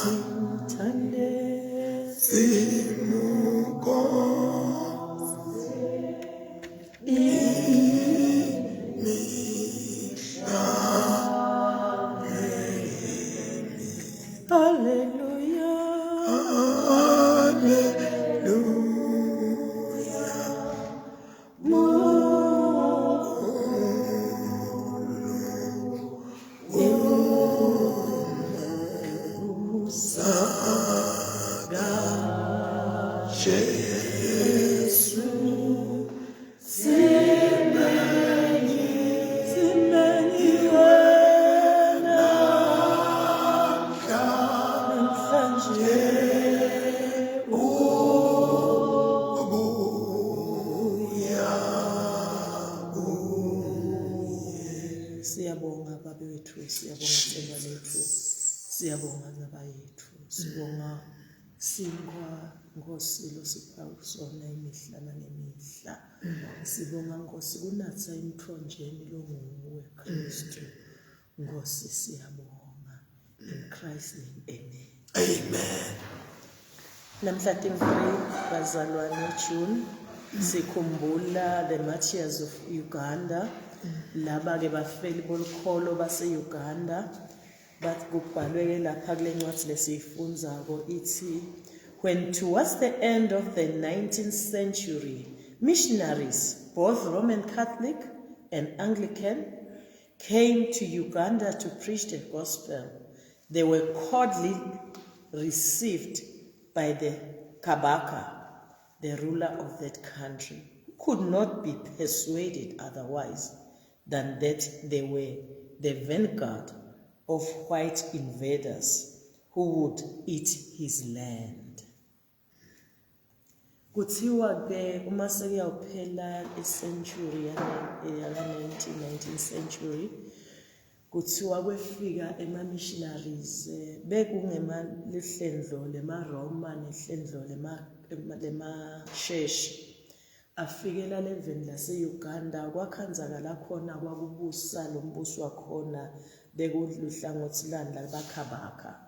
Simthande. Simuko. Hallelujah. Simenyiwe namhlanje Siyabonga Baba wethu, siyabonga Themba lethu, siyabonga Baba yethu, sibonga sinkwa Nkosi losipha sona imihla nangemihla. Sibonga Nkosi kunatsa emthonjeni longuwe Kristu. Nkosi siyabonga. In Christ's name, amen. Amen. Namhla 3 bazalwane June sikhumbula the martyrs of Uganda laba ke bafeli bolukholo base Uganda bathi kubhalwe ke lapha kule ncwadi lesiyifundzako ithi when towards the end of the 19th century missionaries both Roman Catholic and Anglican came to Uganda to preach the gospel they were cordially received by the Kabaka, the ruler of that country, who could not be persuaded otherwise than that they were the vanguard of white invaders who would eat his land. Kuthiwa ke uma sekuyawuphela i-century yaka-19 19th century kuthiwa kwefika ema-missionaries bekungema lihlendlo lemaRoma nehlendlo lemasheshi afikela leveni lase-Uganda kwakhanzakala khona kwakubusa lo mbuso wakhona bekuluhlangothi lani labakhabakha.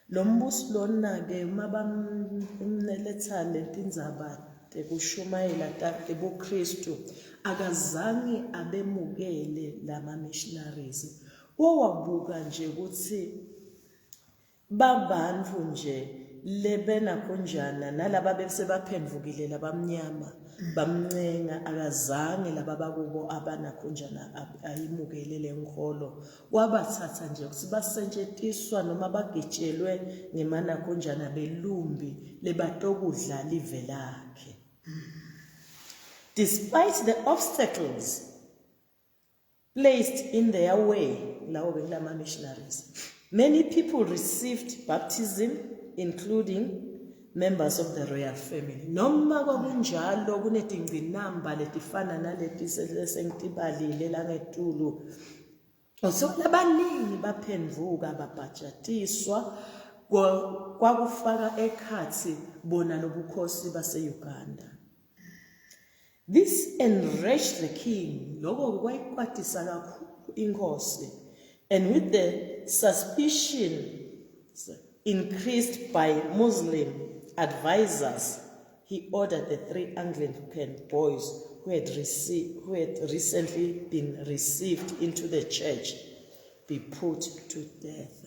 Lo mbusi lona-ke uma bamletha letindzaba tekushumayela tebuKristu akazange abemukele lama-missionaries. Wawabuka nje ukuthi Babantfu nje lebenakhonjana nalaba besebaphendvukile labamnyama bamncenga akazange laba bakubo abanakhonjana ayimukele lenkholo wabathatha nje ukuthi basetshentiswa noma bagitshelwe ngemanakhonjana belumbi lebatokudla live lakhe. Despite the obstacles placed in their way lawo bekulama missionaries many people received baptism including members of the royal family noma kwakunjalo kunetingcinamba letifana naleti sengitibalile langetulu so labaningi baphenduka babhajatiswa kwakufaka ekhathi bona lobukhosi base-Uganda. This enraged the king. Lokho kwayikwatisa kakhulu inkosi. And with the suspicion increased by Muslim advisors, he ordered the three Anglican boys who had, received, who had recently been received into the church be put to death.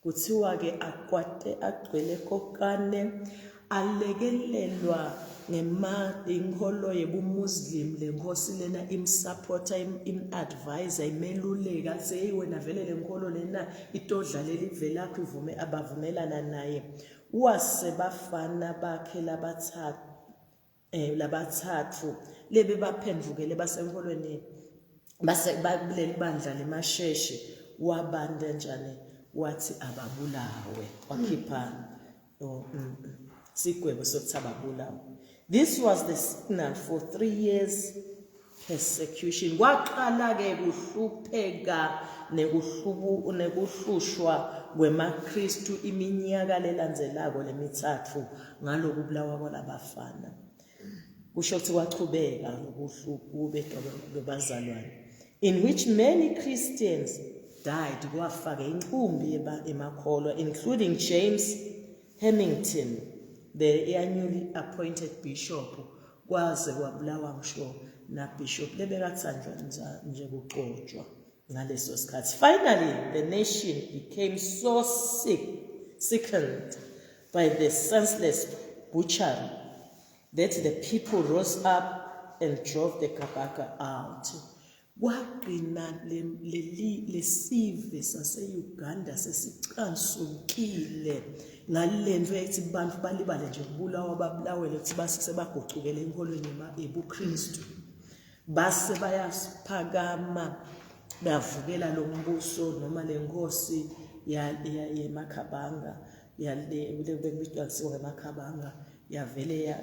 Kuthiwa-ke akwate agcwele kokane alekelelwa ngema inkholo yebuMuslim le nkosi lena imsupporta im-advisor imeluleka athi hey wena vele le nkolo lena itodla leli velakho ivume abavumelana naye wase bafana bakhe labathathu eh labathathu lebe baphendvukele basenkolweni base kuleli bandla lemasheshe wabanda njani wathi ababulawe wakhipha oh, sigwebo sokuthi ababulawe. This was the signal for 3 years persecution. Kwaqala ke kuhlupheka nekuhlubu nekuhlushwa kwemaKristu iminyaka lelandzelako lemithathu ngalokubulawa kwalabafana. Kusho ukuthi kwachubeka lokuhlukubetwa kwebazalwane in which many Christians. died kwafaka inqumbi emakholwa including James Hemmington the newly appointed bishop kwaze kwabulawa ngisho na bishop lebekathandwa nje kuxotshwa ngaleso sikhathi. Finally the nation became so sick sickened by the senseless butchery that the people rose up and drove the Kabaka out. Kwagcina leli lesive sase-Uganda sesicansukile ngalento ethi abantu balibale nje kubulawa babulawele ukuthi base sebagucukele enkolweni yobuKristu. Base bayasiphakama bavukela lo mbuso noma le nkosi yemakhabanga yale bekubizwa ngemakhabanga yavele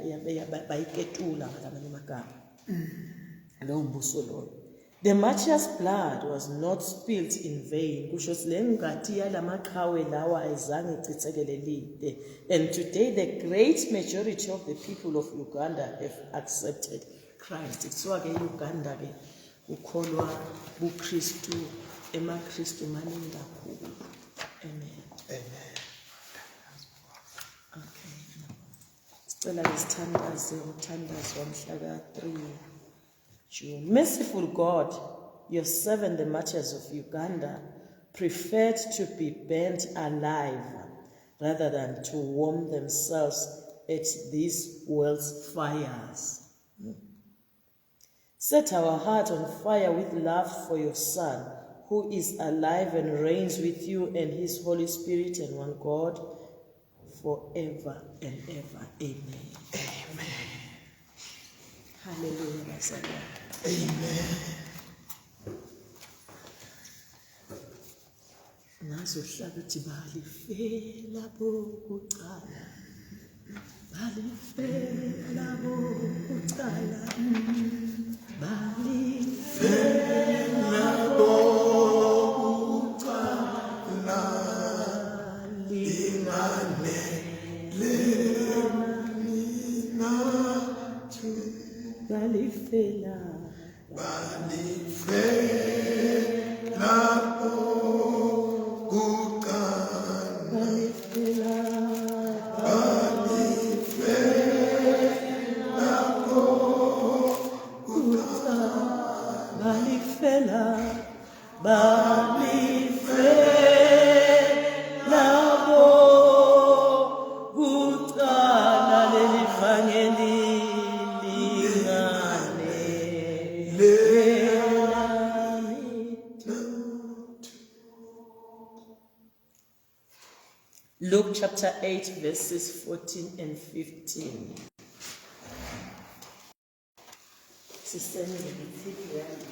bayiketula ngamanye amagama lowo mbuso loyo. The martyrs blood was not spilt in vain, kusho ukuthi le ngati yalamaqhawe lawa ayizange ichithekele lide. And today the great majority of the people of Uganda have accepted Christ. Kuthiwa ke eUganda ke kukholwa buKristu, emaKristu maningi kakhulu. Amen. Amen. Okay. Sicela ke sithandaze umthandazo wamhla ka-3 June. Merciful God, your servant, the martyrs of Uganda, preferred to be burnt alive rather than to warm themselves at this world's fires. Set our heart on fire with love for your Son, who is alive and reigns with you and his Holy Spirit and one God, forever and ever. Amen. Amen. Hallelujah, bazalwane. Amen. Ngazohlala uthi balifela bokuqala. Balifela bokuqala. Balifela bokuqala. Ingane lemina Balifela. Balifela bokuqala. Balifela. Balifela bokuqala. Balifela. Balifela bokuqala leli vangeli lingane lelami. Luke chapter 8 verses 14 and 15. Sisendele ithiphu yami.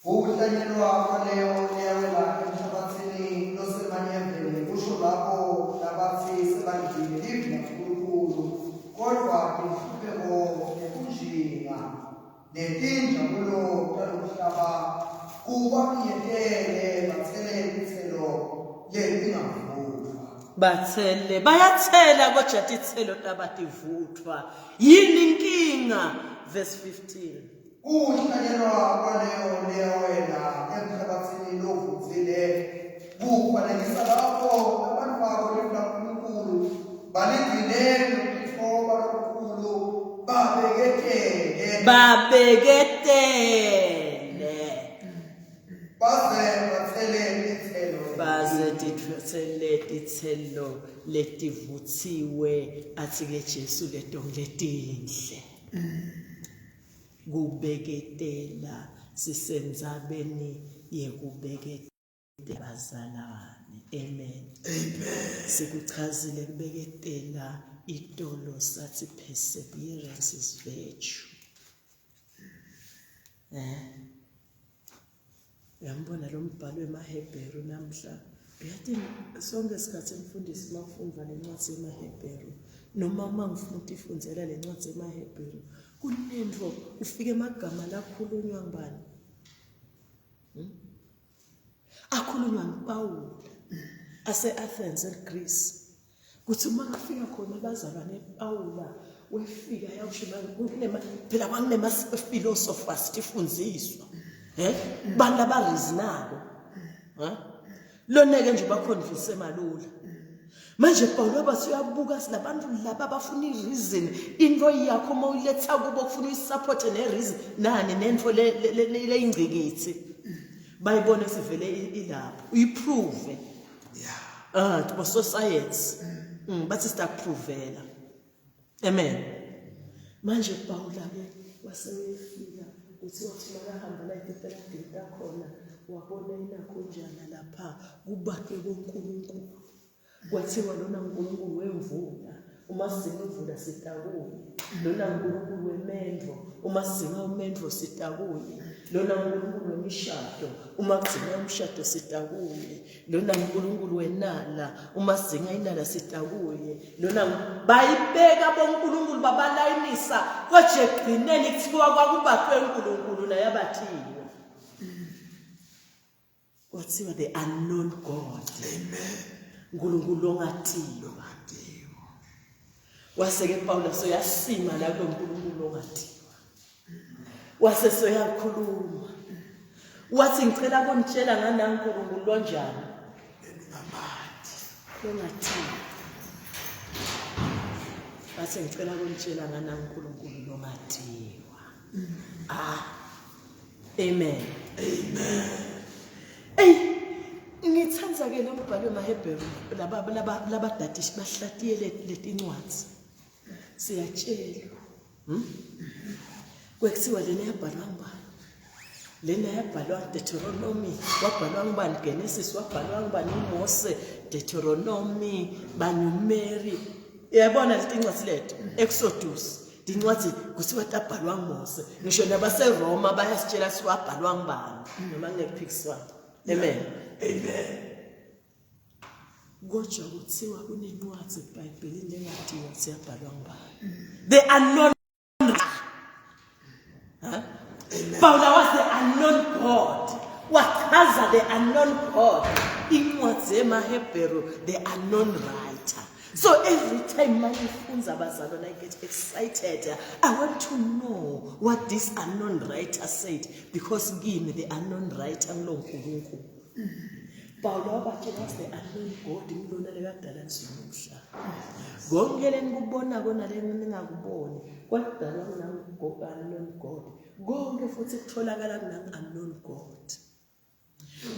Ukuhlanyelwa kwaleyo leyawela emhlabathini losemanyeveni kusho labo labathi sebangene livi laNkulunkulu kodwa inhlupheko nekunjinga netinjabulo talomhlaba kubamyetele bathele titselo letingavuthwa. Bathele bayathela kodwa titselo tabativuthwa. Yini inkinga? Verse 15. Kuhlanyelwa kwaleyo leyawela emhlabathini lovuthile kufanekisa lapho abantu babo livi laNkulunkulu baligcine ngokutithoba lokukhulu babeketele Babeketele. Baze bathele titselo. Baze tithele titselo letivuthiwe athi ke Jesu leto ngiletinhle. Kubeketela sisendzabeni yekubeketela bazalwane. Amen. Amen. Sikuchazile kubeketela itolo sathi perseverance is virtue. Eh. Uyambona lo mbhalo wemaHebheru namhla. Uyathi sonke isikhathi mfundisi uma kufundwa le ncwadi yemaHebheru noma uma ngifuna ukuyifundzela le ncwadi yemaHebheru kunento ufike emagama lakhulunywa ngubani? Hmm? Akhulunywa nguPawula ase-Athens eGreece. Kuthi uma kafika khona abazalwane Pawula wefika yawusho phela kwakunema philosophers tifundziswa. Eh? Bantu abareasonako. Ha? Loneke nje baconvince malula. Manje Pawulo bathi uyabuka silabantu laba bafuna i-reason into yakho uma uyiletha kubo kufuna uyisupport ne-reason nani nento leyingcikithi bayibone sivele ilapho uyiprove Yeah. Ah, bo science. Bathi sitakupruvela. Amen. Manje Pawula ke waseyefika uthi wathi makahamba la iteteladini takhona wabona inakhonjana lapha kubatwe koNkulunkulu. Kwathiwa lona uNkulunkulu wemvula uma sidinga imvula sitakuye lona uNkulunkulu wemendvo uma sidinga umendvo sitakuye lona uNkulunkulu wemishado uma kudzinga umshado sitakuye lona uNkulunkulu wenala uma sidinga inala sitakuye lona bayibeka boNkulunkulu babalayinisa kodwa egcineni kuthiwa kwakubathwe uNkulunkulu naye abathiwa kwathiwa the unknown God. Amen. uNkulunkulu ongatiwa. Wase-ke Paulus uyasima la kulo nkulunkulu ongatiwa. Wase soyakhuluma. Wathi ngicela kunitshela nganaNkulunkulu lonjani? Ningamathi. Longatiwa. Wathi ngicela kunitshela nganaNkulunkulu longatiwa. Ah. Amen. Amen. Ey ngithanda ke lo mbhalo wemaHebheru laba laba labadadishi bahlatiye letincwadi. Siyatshelwa. Kwekuthiwa lena yabhalwa ngubani? Lena yabhalwa Deuteronomy, wabhalwa ngubani Genesis, wabhalwa ngubani uMose, Deuteronomy, bani uMary. Uyabona letincwadi leto Exodus. Tincwadi kuthiwa tabhalwa nguMose. Ngisho nabaseRoma bayasitshela ukuthi wabhalwa ngubani noma kunekuphikiswana. Amen. Amen. Kodwa kuthiwa kunencwadi eBhayibhelini engadiwa ukuthi yabhalwa ngubani. The unknown Huh? Paula was the unknown God. Wachaza the unknown God. Incwadi yemaHebheru, the unknown writer. So every time manifunza abazalwane I get excited. I want to know what this unknown writer said because kimi the unknown writer ngilo Nkulunkulu. Pawulo wabatshela wathi the unknown God ngilona lekadala lizulu nomhlaba. Konke lenikubona kona leningakuboni kwadalwa kunangu unknown God. Konke futhi kutholakala kunangu unknown God.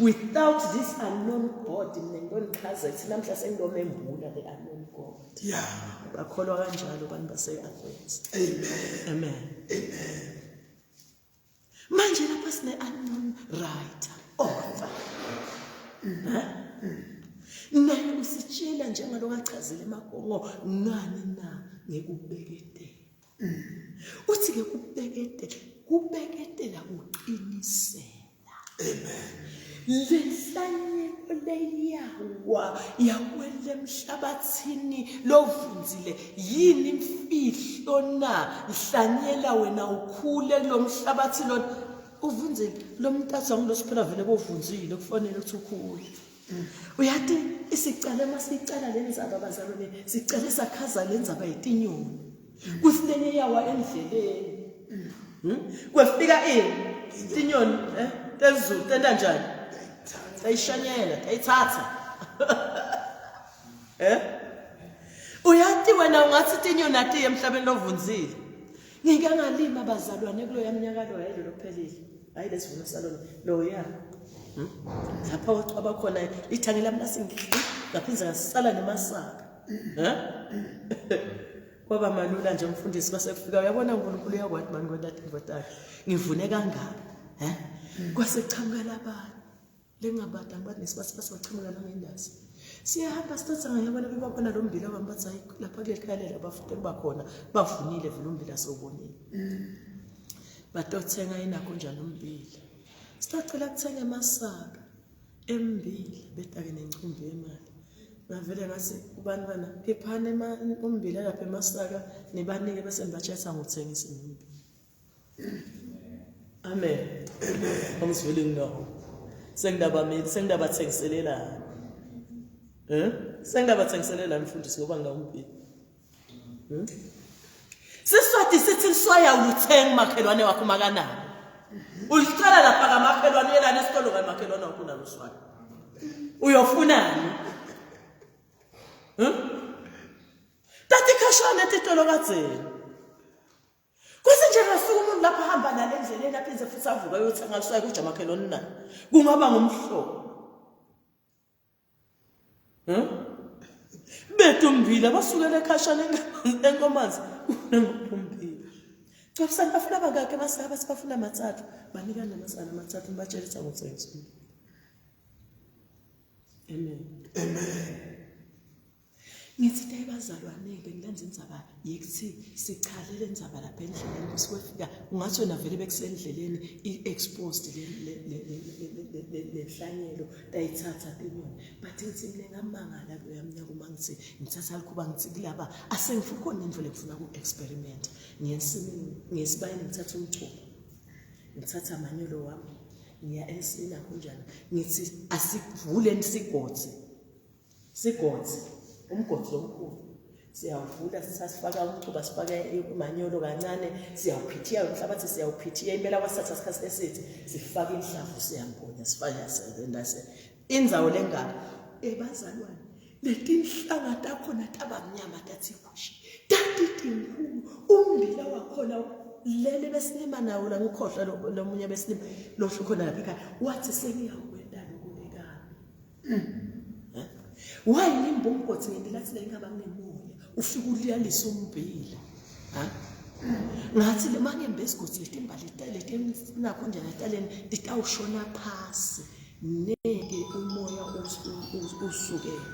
Without this unknown God mina ngiyonichaza ukuthi namhla sengilomembula the unknown God. Yeah. Bakholwa kanjalo abantu base-Athens. Amen. Amen. Amen. Manje lapha sine unknown writer, author. Ha? Naye usitshela njengalokho achazile emagongo ngani na ngekubeketela. Uthi ke kubeketela, kubeketela kuqinisela. Amen. Lenhlanyelo leyawa yawela emhlabathini lovunzile yini imfihlo na nhlanyela wena ukhule kulomhlabathi lona uvunzile lo mntathu angilosiphela vele kovunzile kufanele ukuthi ukhule uyati isicale masicala le ndzaba bazalwane sicale sakhaza le ndzaba yetinyoni kuthi lenye yawa endleleni Kwefika ini tinyoni tezulu tenta njani tayishanyela tayithatha uyati wena ungathi tinyoni atiye emhlabeni lovunzile ngike ngalima bazalwane kuloya mnyaka lo hayi lolo phelile hayi lesivuno salona loya lapha wacwaba khona ithangi lami lasingihli ngaphinde ngasala nemasaka Kwaba malula nje umfundisi kwase kufika uyabona uNkulunkulu uyakwati mani kwenta tintfo takhe. Ngivune kangaka. He? Kwase kuchamuka labanye. Lengabada ngibathi nesibasi base bachamuka nangendazi. Siyahamba sithatha ngayabona bebabona lo mbila wami bathi hayi lapha kuleli khaya lelo bafuthi bakhona bavunile vele umbila sowubonile. Batothenga inakho njani umbila. Sitacela kuthenga emasaka. Embili betake nencumbi yemali. Ngavele ngathi ubani bana khiphani umbila lapha emasaka nibanike bese nibatshela ngikuthengisa umbila. Amen. Amen. Angizweli nginawo. Sengidaba mina sengidabathengiselelana. Eh? Sengingabathengisele la mfundisi ngoba ngingawumbili. Siswati sithi liswaya uluthenga umakhelwane wakho makanalo. Ulicela lapha kamakhelwane uyelana esitolo kamakhelwane wakho unalo uswayo. Uyofunani? Tati khashana etitolo kadzeni. Kuthi nje ngasuka umuntu lapho ahamba nale ndleleni aphinde futhi avuka ayothenga luswayo kuja makhelwane na. Kungaba ngumhlobo. Betumbila basukela ekhashana enkomazi kunengombila. Cobisani bafuna bangakhi amasaka bathi bafuna amathathu. Banikana amasaka amathathu nibatshele ukuthi anguthengi. Amen. Amen. Ngithi tayi bazalwane bengilenza indzaba yekuthi sichale le ndzaba lapha endleleni ukuthi kwefika ungathi wena vele bekusendleleni i-exposed le nhlanyelo tayithatha tinyoni but ngithi mina ngamangala kuloya mnyaka uma ngithi ngithatha likhuba ngithi kulaba asengifuna khona into lengifuna ku-experiment ngiyensimini ngiyesibayeni ngithatha umculo ngithatha amanyolo wami ngiya ensimini akho njani ngithi asivuleni sigodzi Sigodzi, umgodzi lomkhulu. Siyawuvula sisasifaka umcuba sifake umanyolo kancane siyawuphithiya umhlabathi siyawuphithiya impela kwasithatha isikhathi eside sifake inhlamvu siyambonya sifake sendase indzawo lengaka ebazalwane letinhlanga takhona tabamnyama tathi khushi tatitinkulu umbila wakhona lele besilima nawo la ngikhohlwa lomunye besilima lohlu khona lapha ekhaya wathi sengiyawukwenta lokhu ngekami Why ngimba umgodi ngento lathi la ingaba kunemoya ufike uliyalisa umbila ha ngathi le mangembe esigodi letimbali leti nakho nje nataleni titawushona phasi neke umoya usukele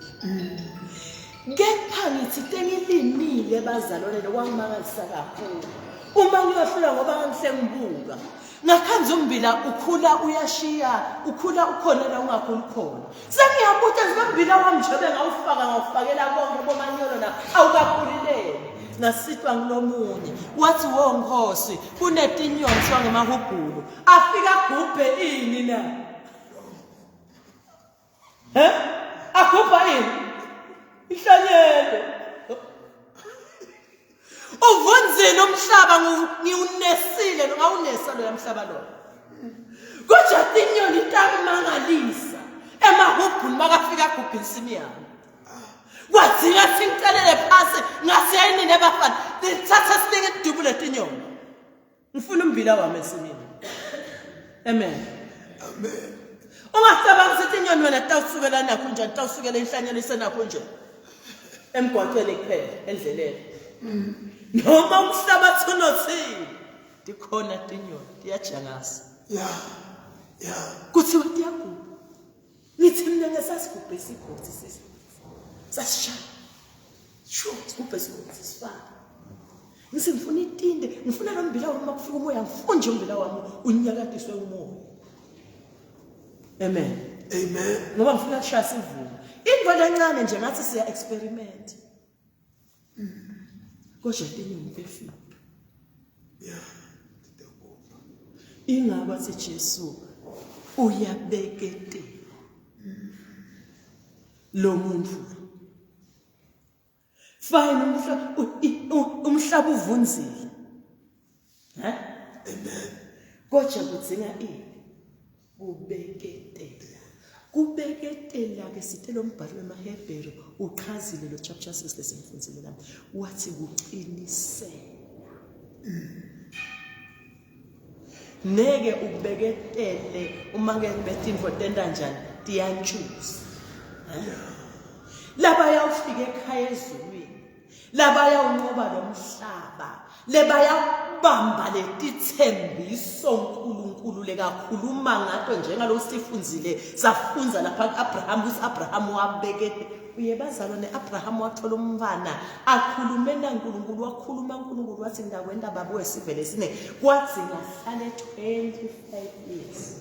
kepha ngithi tengilimile bazalwane lokwangimangalisa kakhulu uma ngiyohlula ngoba ngangihle ngibuka ngakhanza umbila ukhula uyashiya ukhula ukhona la ungakhuli khona sengiyabuta nje umbila wami nje bengawufaka ngawufakela konke bomanyolo la awukakhulileni ngasitwa ngilomunye wathi wo nkosi kunetinyoni kuthiwa ngemahubhulu afika agubhe ini na He? Agubha ini? Inhlanyelo. Uvunzile umhlaba ngiwunesile ngawunesa loya mhlaba lo. Kodwa tinyoni takumangalisa emahubhuni makafika agubha insimi yami. Kwadzinga singicelele phasi ngase yayinini abafana. Ngithatha silinge idubule tinyoni. Ngifuna umbila wami ensimini. Amen. Amen. Ungacabangi ukuthi inyoni wena tawusukela nakho njani tawusukela inhlanyelo isenakho nje. Emgwaqweni kuphela endleleni. Noma umhlabathi unothile. Tikhona tinyoni tiyajangasa. Yeah. Yeah. Kuthiwa tiyagubha. Ngithi mina ngesasigubhe isigodi sisi. Sasishaya. Sure, sigubhe isigodi sisifaka. Ngithi ngifuna itinde, ngifuna lo mbila wami makufika umoya, ngifuna nje umbila wami unyakadiswe umoya. Amen. Amen. Ngoba ngifuna kushaya sivumo. Into lencane nje ngathi siya experiment. Kodwa inyoni befika. Yeah. Ingakho athi Jesu uyabeketela. Lo muntu Fine umhlaba umhlaba uvunzile. He? Amen. Kodwa kudzinga ini? Kubeketela. Kubeketela ke sithe lo mbhalo wemaHebheru uchazile lo chapter 6 lesimfundzile la. Wathi kuqinisela. Neke ubeketele uma ke betinfo tenta njani tiyantshuza. Laba yawufika ekhaya ezulwini. Laba yawunqoba lo mhlaba. Leba yabamba letithembiso uNkulunkulu lekakhuluma ngato njengalokhu sifundzile safundza lapha ku-Abraham ukuthi Abraham wabekete uye bazalwane Abraham wathola umntwana akhulume naNkulunkulu wakhuluma uNkulunkulu wathi ngiyakwenta baba wesive lesine kwathi ngahlale 25 years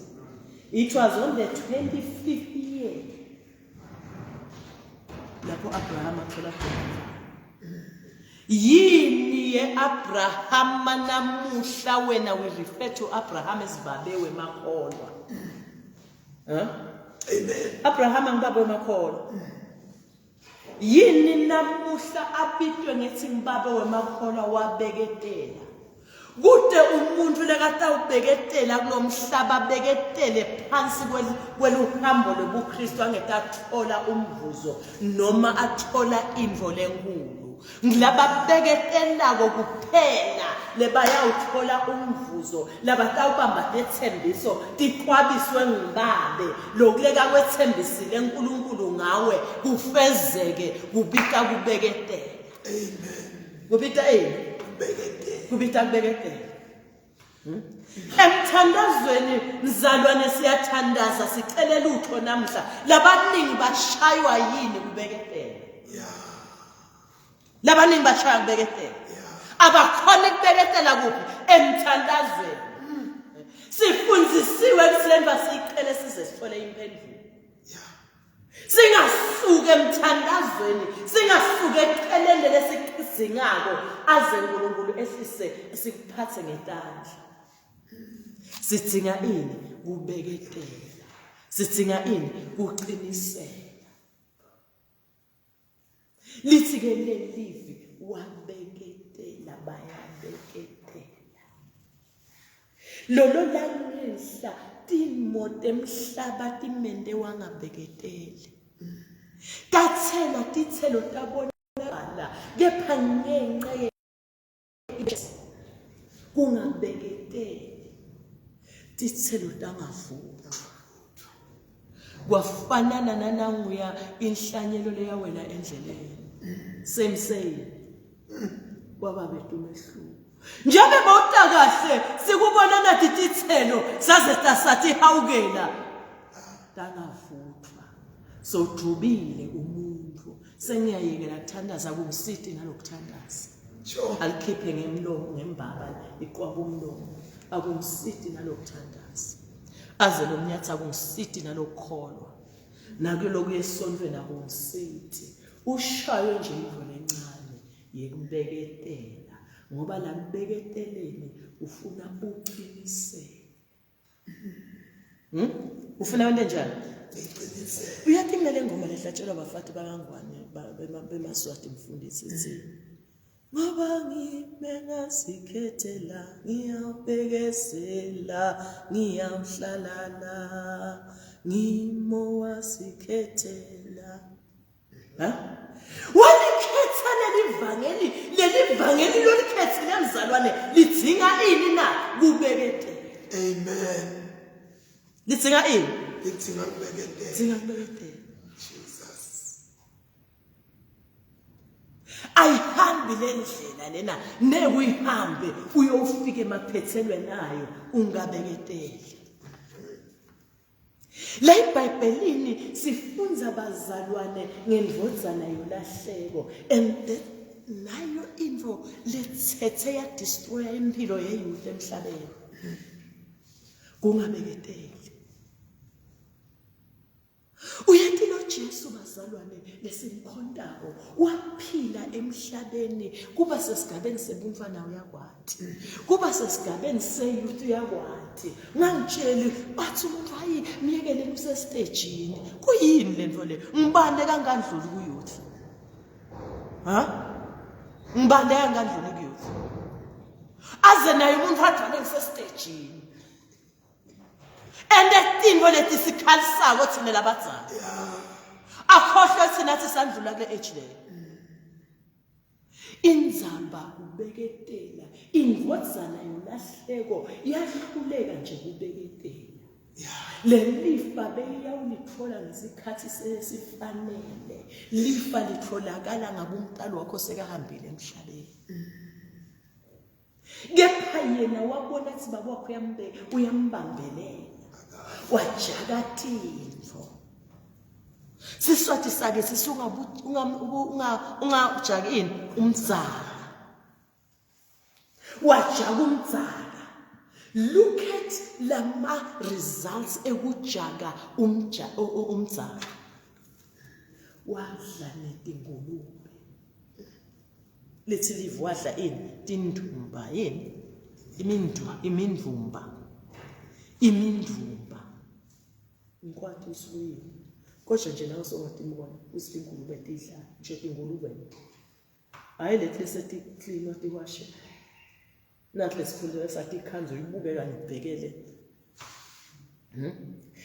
it was on the 25th year lapho Abraham athola khona yini ye-Abrahama namuhla wena we refer to Abraham as babe wemakholwa huh? Amen. Abraham angibaba wemakholwa. Yini namuhla abitwe ngethi ngibabe wemakholwa wabeketela. Kute umuntu lekatawubeketela kulomhlaba abeketele phansi kweluhambo lobuKristu angetathola umvuzo noma athola intfo lenkulu. Ngilababeketelako kuphela lebayawuthola umvuzo labatawubamba tetsembiso tiqwabiswe ngibabe lokuleka kwetsembisile uNkulunkulu ngawe kufezeke kubita kubeketela. Amen. Kubita ini? Kubeketela. Kubita kubeketela. Hmm? Emthandazweni mzalwane siyathandaza sicele lutho namhla. Labaningi bashaywa yini kubeketela? Yeah. Labaningi bashaywa kubeketela. Yeah. Abakhona kubeketela kuphi? Emthandazweni. Sifundzisiwe ukuthi le nto siyicele size sithole impendulo. Yeah. Singasuka emthandazweni, singasuka eceleni lesiqizingako aze uNkulunkulu ehlise sikuphathe ngetandla. Sidinga ini? Kubeketela. Sidinga ini? Kuqinisela. Lithi ke lelivi wabeketela bayabeketela. Lolo langenhla timo temhlaba timente wangabeketeli. Tathela tithelo tabonakala kepha ngenxa kungabeketeli tithelo tangavutwa kwafanana nananguya inhlanyelo leyawela endleleni same same kwaba bete umehluko njengoba bawuta kahle sikubona nathi tithelo saze sathi hawukela tangavuthwa sojubile umuntu sengiyayekela kuthandaza kungisiti nalokuthandaza Sure. alikhiphe ngemlomo ngembaba iqwaba umlomo akungisiti nalokuthandaza aze lo mnyatha akungisiti nalokukholwa nakuloku esontweni akungisiti ushaywe nje into lencane yekubeketela ngoba la kubeketeleni ufuna uqinisele Hmm? Ufuna wente njani? Uyathi mina le ngoma lehlatshelwa abafati bakangwane bemaswati mfundisi ithi ngoba ngime ngazikhethela ngiyawubekezela ngiyawuhlala la ngimo wasikhethela Ha? Walikhetha leli vangeli, leli vangeli lolikhethile mzalwane lidzinga ini na? Kubeketela. Amen. Lidzinga ini? Lidzinga kubeketela. Lidzinga kubeketela. Jesus. Ayihambi le ndlela lena, ngeke uyihambe uyofika emaphethelweni ayo ungabeketeli. La eBhayibhelini sifunza bazalwane ngendvodzana yolahleko and that nayo into lethethe yadestroya impilo yeyouth emhlabeni. Kungabeketeli. Uyathi lo Jesu bazalwane lesimkhontako waphila emhlabeni kuba sesigabeni sebuntwana uyakwati kuba sesigabeni seyouth uyakwati ngangitsheli bathi umuntu hayi myekele usestejini kuyini lento le ngibane kangandluli ku youth ha ngibane kangandluli ku youth aze naye umuntu adlale ngisestejini and tintfo leti sikhalisako thina labadzala akhohlwe thina athi sandlula kule age leyo inzamba kubeketela indvodzana yolahleko yahluleka nje kubeketela lelifa beyawulithola ngesikhathi sesifanele lifa litholakala ngabe umntalo wakho sekahambile emhlabeni kepha yena wabona ukuthi baba wakhe uyambeka uyambambelela wajaka tintfo siswati sakhe sisungajaki ini umdzaka wajaka umdzaka look at lama results ekujaka umdzaka wadla netingulube lithi live wadla ini tindumba yini imindwa imindumba imindumba ngikwati usuyini Kodwa nje nawe songatimubona ukuthi tingulube tidla nje tingulube. Hhayi leti lesetiklinwa tiwashe. Nathi lesikhulu sathi ikhanzo uyibuke kanye ubhekele.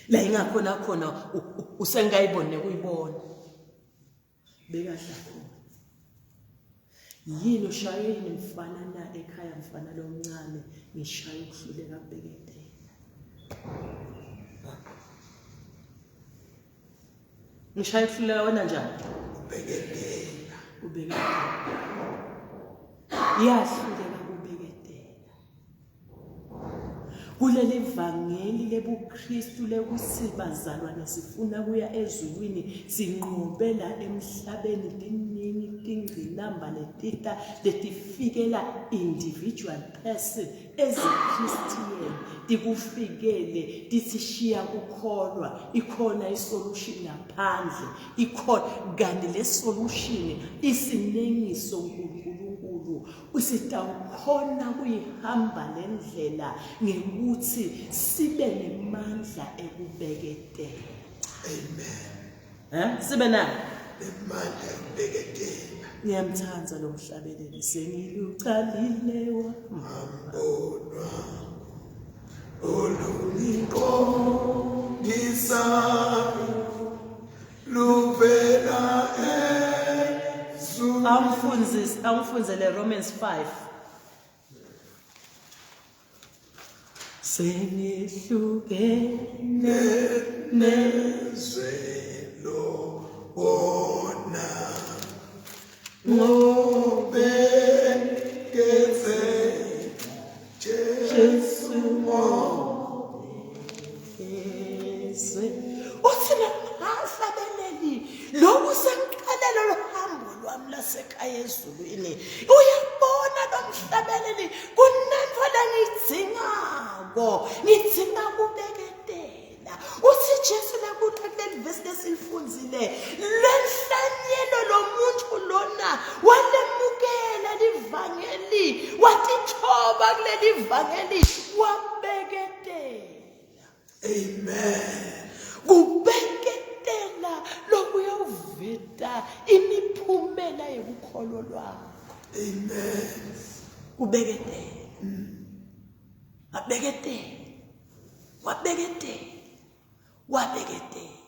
La ingakhona khona usengayibone kuyibona. Bekadla khona. Yini ushaye yini mfana na ekhaya mfana lomncane ngishaye ukuhluleka kubeketela. Ngishaye ukuhluleka wena njani? Ubeketela. Ubeketela. Iyahluleka kubeketela. Kuleli vangeli lebuKristu lekuthi bazalwane sifuna kuya ezulwini sinqobela emhlabeni tiningi tingqinamba netita letifikela individual person as a Christian tikufikele tisishiya kukholwa ikhona isolution ngaphandle ikhona kanti le solution isinengiso uNkulunkulu usitawukhona kuyihamba lendlela ngekuthi sibe nemandla ekubeketela. Amen. Eh sibe nayo nemandla ekubeketela. Ngiyamthanda lo mhlabeleli sengilucalile wambonwa olungiqondisa luvela ezulwini. Awumfundzise awumfundzele Romans 5. Senihlukene nezwe lobona ngobekeze Jesu ngobekeze. Uthi nahlabeleli lokhu sengiqalele lohambo lwami lasekhaya ezulwini uyabona lo mhlabeleli kunento lengiyidzingako ngidzinga kubeketela uthi Jesu lakuthi kuleli vesi lesilifundzile lenhlanyelo lomuntu lona walemukela livangeli watithoba kuleli vangeli wabeketela. Amen. Kubeketela lokuyoveta imiphumela yekukholo lwakho. Amen. Kubeketela. Wabeketela. Wabeketela. Wabeketela.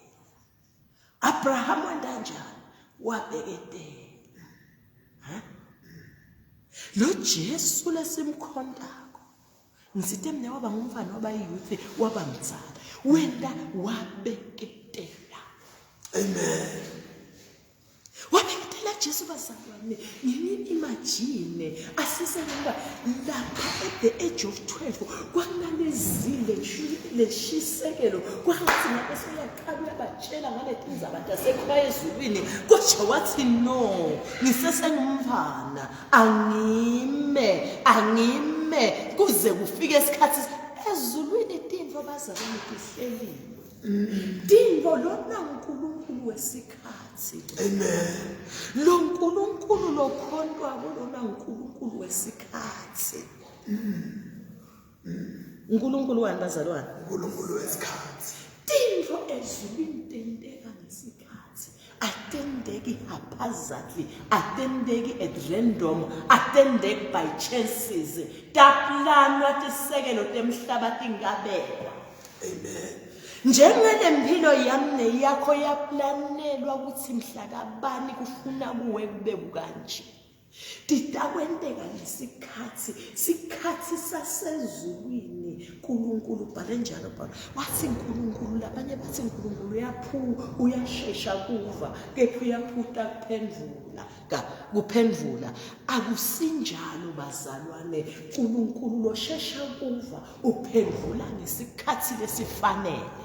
Abraham wenta njani? Wabeketela. Ha? Lo Jesu lesimkhontako Ngisite mina waba ngumfana waba youth waba mdzala wenda wabeketela. Amen. Wabeketela Jesu bazalwane ngini imagine asise ngoba lapha at the age of 12 kwakunalezile leshisekelo kwangathi ngabe seyaqala uyabatshela ngaletindzaba tasekhaya ezulwini kodwa wathi no ngisesengumfana angime angime kuze kufike isikhathi ezulwini tintfo bazalwane tihleliwe tintfo lona uNkulunkulu wesikhathi. Amen. Lo nkulunkulu lokhontwako lona uNkulunkulu wesikhathi. uNkulunkulu wani bazalwane? uNkulunkulu wesikhathi. Tintfo ezulwini tenteka ngesikhathi. Atenteki haphazardly, atenteki at random, atenteki by chances. Taplanwa tisekelo temhlaba tingabekwa. Amen. Njengalempilo yami neyakho yaplanelwa ukuthi mhla kabani kufuna kuwe kube kanje. Titakwenteka ngesikhathi, sikhathi sasezulwini. Nkulunkulu ubhale njalo Pawulo. Wathi Nkulunkulu labanye bathi Nkulunkulu uyaphu uyashesha kuva kepha uyaphuta kuphendvula. Ka kuphendvula akusinjalo bazalwane. Nkulunkulu loshesha kuva uphendvula ngesikhathi lesifanele.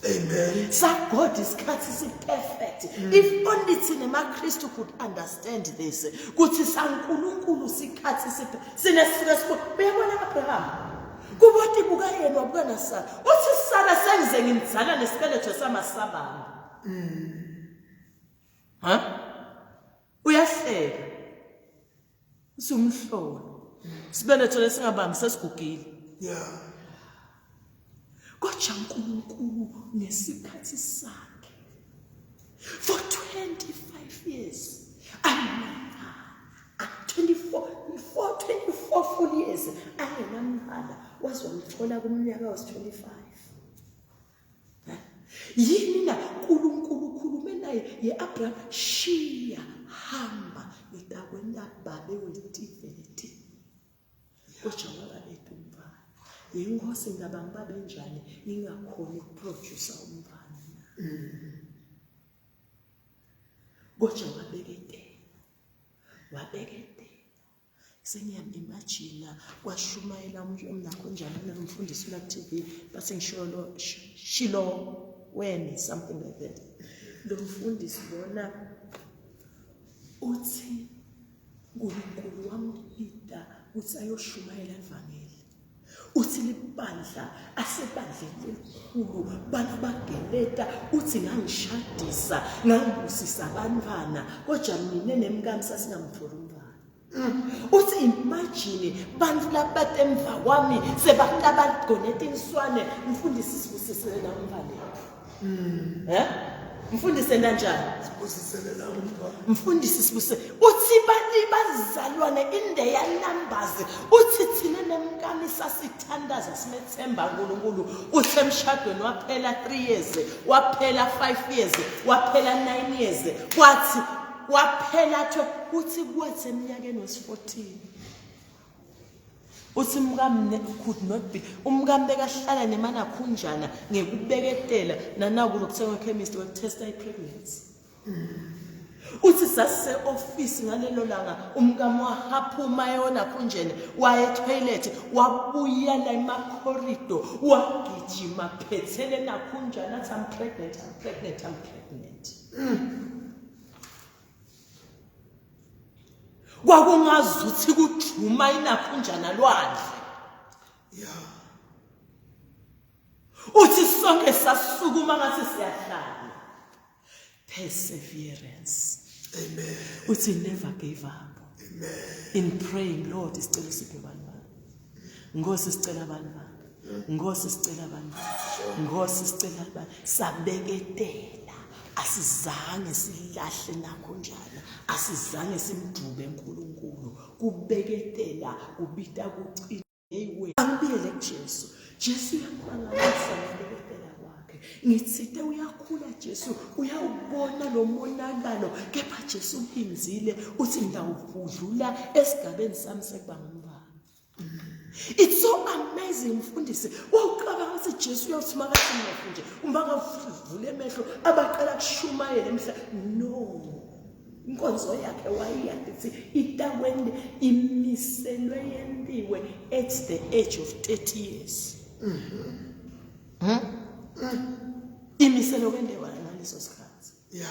Amen. SaGod isikhathi si perfect. If only thina maKristu could understand this. Kuthi saNkulunkulu sikhathi si sine sisuke sibu. Uyabona Abraham? Kuboti buka yena wabuka naSara. Uthi Sara sengize ngimdzala nesibeletho samasabanga. Ha? Uyahleka. Usumhlolo. Sibeletho lesingabambi sesigugile. Yeah. Kodwa uNkulunkulu ngesikhathi sakhe. For 25 years anginamntwana. 24 24 full years angenamntwana waze wamthola kumnyaka was-25. Yini na uNkulunkulu ukhulume naye ye-Abraham shiya hamba ngitakwenta babe wetive letinye. Kodwa waba bethu umntwana. Yinkosi ngaba ngibabe njani ngingakhoni ukuproduce umntwana na. Kodwa wabeketela. Wabeketela. Sengiyam-imagine kwashumayela umnakho njani umfundisi la ku-TV base ngisholo shilo weni something like that. Lo mfundisi lona uthi uNkulunkulu wambida ukuthi ayoshumayela ivangeli. Uthi libandla asebandleni elikhulu bantu bageleta uthi ngangishadisa ngangibusisa abantwana kodwa mina nemkami sasingamtholi umntwana. Uthi imagine bantu labate emva kwami sebatabagone tinswane mfundisi sibusisele la umntwana. Eh? Mfundisi enda njani? Sibusisele la umntwana. Mfundisi sibuse uthi bani bazalwane in their numbers uthi thina nemkami sasithandaza simethemba uNkulunkulu uthi emshadweni waphela 3 years waphela 5 years waphela 9 years kwathi waphela uthi kwathi eminyakeni wesi-14 uthi umkami could not be umkami bekahlala nemanakhunjana ngekubeketela nanaku lokuthenga chemist wekutesta i-pregnancy. Uthi sasise-ofisi ngalelo langa umkami wahaphuma eyonakhunjeni waya etoilet wabuyela emakhorido wagijima phethele nakhunjana athi I'm pregnant, I'm pregnant, I'm pregnant. Kwakungazuthi kujuma inakhunjana lwandle. Yeah. Uthi sonke sasukuma ngathi siyahlala. Perseverance. Amen. Uthi never gave up. Amen. In praying, Lord, isicelo siphe abantu. Nkosi sicela abantu. Nkosi sicela abantu. Nkosi sicela abantu. Sabeketela. Asizange silahle nakho njalo. Asizange simdube uNkulunkulu. Kubeketela kubita kucina. Hey angibuyele kuJesu. Jesu uyamangalisa ngokubeketela kwakhe. Ngithite uyakhula Jesu, uyawubona lo monakalo kepha Jesu uphinzile uthi ngidawudlula esigabeni sami sekuba ngumntwana. It's so amazing mfundisi. Wawucabanga ukuthi Jesu uyothi makathi mehlo nje, uma kavule emehlo abaqala kushumayela emhla. No. Inkonzo yakhe wayiyade ithi itakwende imiselwe yentiwe at the age of 30 years. Imiselwe kwendewa ngaleso sikhathi. Yeah.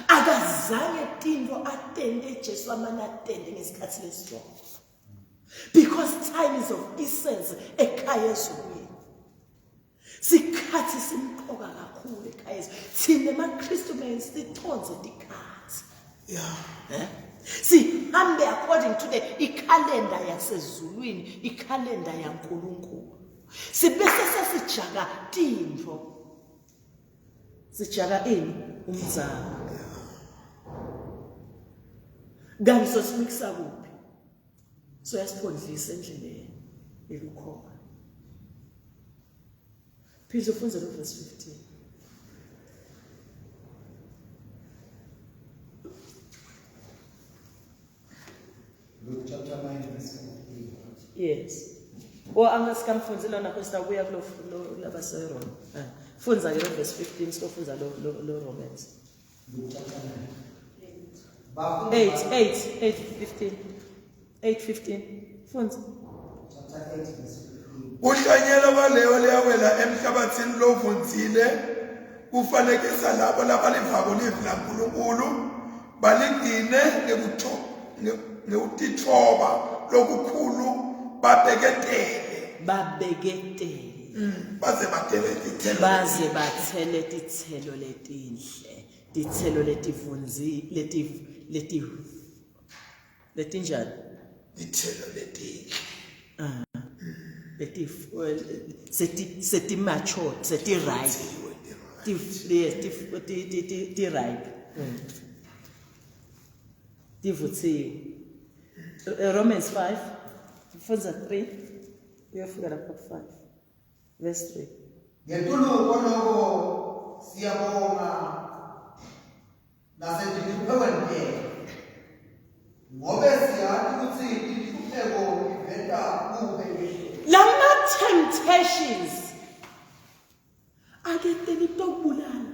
Akazange tinto atende Jesu amane atende ngesikhathi lesizona. Because time is of essence ekhaya ezulwini. Sikhathi simqoka kakhulu ekhaya ezulwini. Thina emaKristu kumele siconze tikhathi. Yeah. Eh? Sihambe according to the ikhalenda yasezulwini, ikhalenda yaNkulunkulu. Sibese sesijaka tintfo. Sijaka ini? Umzamo. Kanti sosimikisa kuphi? Soyasiphondlisa endleleni elukhona. Phinde ufunze lo verse 15. Luke chapter 9 verse 15. Yes. O angasikamfunzi lona kho sitawubuya kulo labaseRoma. Eh. Fundza ke lo verse 15 sitofunza lo lo Romans. Luke chapter 9. 8 8 8 15. 8 15. Fundza. Chapter 8 verse 15. Kuhlanyela kwaleyo liyawela emhlabathini lovunzile kufanekisa labo labalivako livi laNkulunkulu baligcine ngekutithoba lokukhulu babeketele Babeketele. Baze bathele tithelo Baze bathele tithelo letinhle. Tithelo letivunzi leti leti letinjani? Tithelo letinhle. Leti seti seti mature, seti ripe. Ti yes ti ti ti ti ripe. Tivuthiwe. Romans 5 fundza 3 uyofika lapha ku 5 verse 3. Ngetulu kwaloko siyabonga nasetinhluphekweni tetfu ngobe siyati kutsi inhlupheko iveta kubeketela. Lama temptations aketeli tokubulala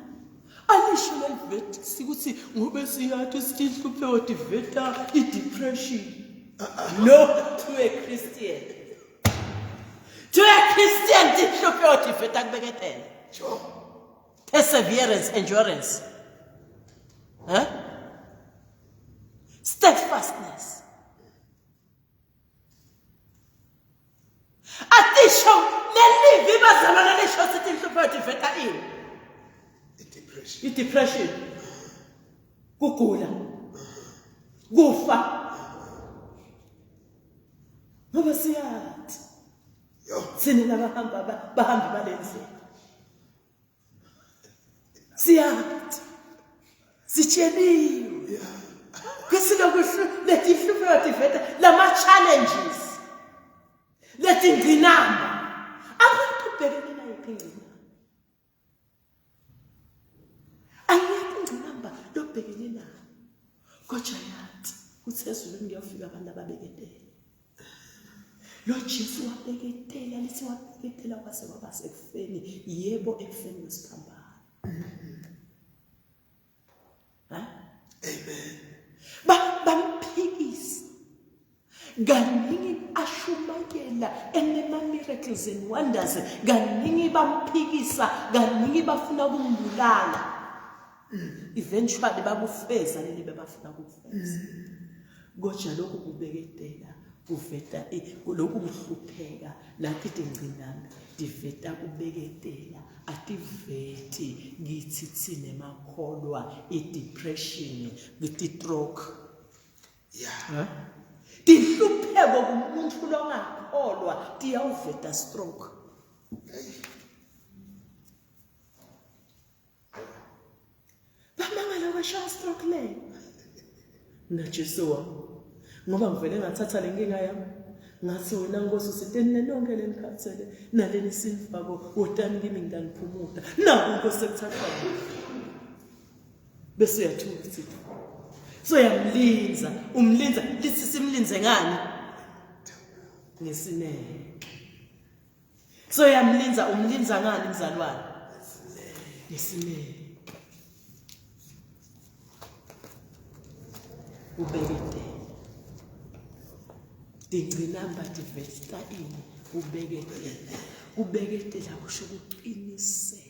alisho lelivesi ukuthi ngobe siyathi ukuthi inhlupheko tiveta i-depression no to a christian to a christian tinhlupheko tiveta kubeketela Sure. perseverance endurance huh? steadfastness atisho lelivi bazalwane lisho sithi inhlupheko tiveta ini I-depression. i-depression kugula kufa ngoba siyathi Yo. thina labahamba bahambi balendlela siyathi sitsheliwe kusuke letinhlupheko tiveta lama-challenges letingqinamba abantu ubhekene nayiphi ingqinamba ayikho ingqinamba lobhekene nayo kodwa yathi kuthi ezulwini kuyofika abantu ababeketele Lo Jesu wabeketela lithi wabeketela kwase kwaba sekufeni yebo ekufeni kwesiphambano. Ha? Amen. Ba bamphikisa. Kaningi ashumayela enema miracles and wonders kaningi bamphikisa kaningi bafuna ukumbulala. Eventually bakufeza leli bebafuna ukufeza. Kodwa lokhu kubeketela kuveta lokhu kuhlupheka lapho itingcinamba tiveta kubeketela ativeti kithi thina makholwa i-depression kiti-stroke Yeah. Tihlupheko kumuntu longakholwa tiyawuveta stroke. Bamangala kwashaya stroke leyo. NaJesu wami. Ngoba ngivele ngathatha le nkinga yami. Ngathi wena Nkosi usiteni lonke lenikhathele naleni sinifako wotani kimi ngidaniphumuta. Naku Nkosi sekuthathwa. Bese uyathuka uthixo. So yamlinza, umlinza lithi simlinze ngani? Ngesineke. So yamlinza umlinza ngani mzalwane? Ngesineke. Ubeketela. Tingcinamba tivesta ini ubeketela. Kubeketela kusho ukuqinisela.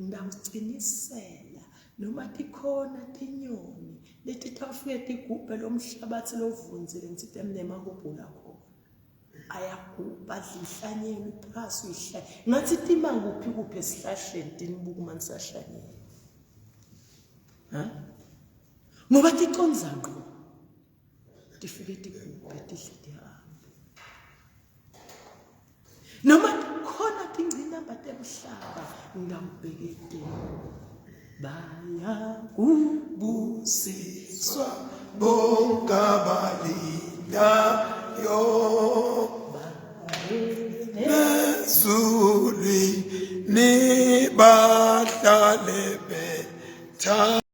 Ngawucinisela noma tikhona tinyoni letitawufike tigubhe lo mhlabathi lovundzile ngitsite mina emahubhula khona. Ayagubha adla inhlanyelo iphasi uyihla ngathi tima kuphi kuphi esihlahleni tinibuka uma nisahlanyela. Ha? Ngoba ticondza ngqo. Tifike tigubhe tidle tihambe. Noma khona tingcinamba temhlaba ngawubheketela. Bayakubusiswa Bonke abalindayo ezulwini bahlale betha.